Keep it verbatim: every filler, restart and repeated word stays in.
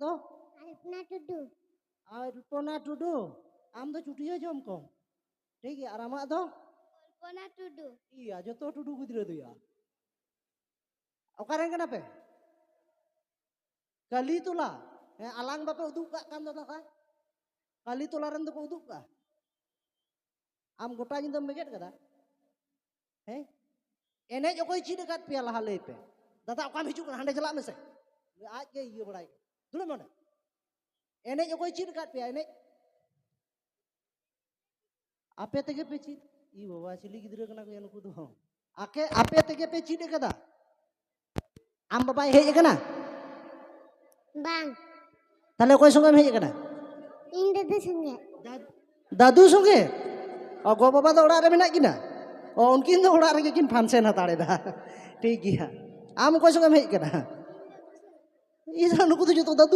ᱫᱚ? ᱠᱚᱞᱯᱚᱱᱟ ᱴᱩᱰᱩ᱾ ᱟᱨ ᱠᱚᱞᱯᱚᱱᱟ ᱴᱩᱰᱩ, ᱟᱢ ᱫᱚ ᱪᱩᱴᱭᱟᱹ ᱡᱚᱢ ᱠᱚᱢ᱾ ᱴᱷᱤᱠ ᱜᱮᱭᱟ, ᱟᱨ ᱟᱢᱟᱜ ᱫᱚ? ᱠᱚᱞᱯᱚᱱᱟ ᱴᱩᱰᱩ᱾ ᱤᱭᱟ, ᱡᱚᱛᱚ ᱴᱩᱰᱩ ᱜᱤᱫᱽᱨᱟᱹ ᱫᱚᱭᱟ᱾ ᱚᱠᱟᱨᱮᱱ ᱠᱟᱱᱟ ᱯᱮ? ᱠᱟᱞᱤᱛᱚᱞᱟ᱾ ᱦᱮᱸ, ᱟᱞᱟᱝ ᱵᱟᱯᱮ ᱩᱫᱩᱜ ᱠᱟᱜ ᱠᱟᱱ ᱫᱚ ᱫᱟᱫᱟ? ᱠᱟᱞᱤᱛᱚᱞᱟ ᱨᱮᱱ ᱫᱚᱠᱚ ᱩᱫᱩᱜ ᱠᱟᱜᱼᱟ᱾ ᱟᱢ ᱜᱚᱴᱟ ᱧᱤᱫᱟᱹᱢ ᱵᱮᱸᱜᱮᱫ ᱠᱟᱫᱟ? ᱦᱮᱸ? ᱮᱱᱮᱡ ᱚᱠᱚᱭ ᱪᱮᱫ ᱟᱠᱟᱫ ᱯᱮᱭᱟ ᱞᱟᱦᱟ ᱞᱟᱹᱭ ᱯᱮ? ᱫᱟᱫᱟ, ᱚᱠᱟᱢ ᱦᱤᱡᱩᱜ ᱠᱟᱱᱟ? ᱦᱟᱸᱰᱮ ᱪᱟᱞᱟᱜ ᱢᱮᱥᱮ᱾ ᱟᱡ ᱜᱮ ᱤᱭᱟᱹ ᱵᱟᱲᱟᱭ ᱠᱟᱱᱟ᱾ ᱫᱩᱲᱩᱵ ᱢᱮ ᱚᱸᱰᱮ᱾ ᱮᱱᱮᱡ ᱚᱠᱚᱭ ᱪᱮᱫ ᱟᱠᱟᱫ ᱯᱮᱭᱟ? ᱮᱱᱮᱡ ᱟᱯᱮ ᱛᱮᱜᱮ ᱯᱮ ᱪᱮᱫ? ᱤ ᱵᱟᱵᱟ, ᱪᱤᱞᱤ ᱜᱤᱫᱽᱨᱟᱹ ᱠᱟᱱᱟ ᱠᱚᱭᱟ ᱱᱩᱠᱩ ᱫᱚ? ᱟᱠᱮ, ᱟᱯᱮ ᱛᱮᱜᱮ ᱯᱮ ᱪᱮᱫ ᱟᱠᱟᱫᱟ? ᱟᱢ ᱵᱟᱵᱟᱭ ᱦᱮᱡ ᱟᱠᱟᱱᱟ? ᱵᱟᱝ᱾ ᱛᱟᱦᱞᱮ ᱚᱠᱚᱭ ᱥᱚᱸᱜᱮᱢ ᱦᱮᱡ ᱟᱠᱟᱱᱟ? ᱤᱧ ᱫᱟᱫᱩ ᱥᱚᱸᱜᱮ᱾ ᱫᱟᱫ-, ᱫᱟᱫᱩ ᱥᱚᱸᱜᱮ? ᱚ, ᱜᱚ ᱵᱟᱵᱟ ᱫᱚ ᱚᱲᱟᱜ ᱨᱮ ᱢᱮᱱᱟᱜ ᱠᱤᱱᱟ? ᱚ, ᱩᱱᱠᱤᱱ ᱫᱚ ᱚᱲᱟᱜ ᱨᱮᱜᱮ ᱠᱤᱱ function ᱦᱟᱛᱟᱲ ᱮᱫᱟ᱾ ᱴᱷᱤᱠ ᱜᱮᱭᱟ᱾ ᱟᱢ ᱚᱠᱚᱭ ᱥᱚᱸᱜᱮᱢ ᱦᱮᱡ ᱟᱠᱟᱱᱟ? ᱤᱧ ᱫᱚ ᱱᱩᱠᱩ ᱫᱚ ᱡᱚᱛᱚ ᱫᱟᱫᱩ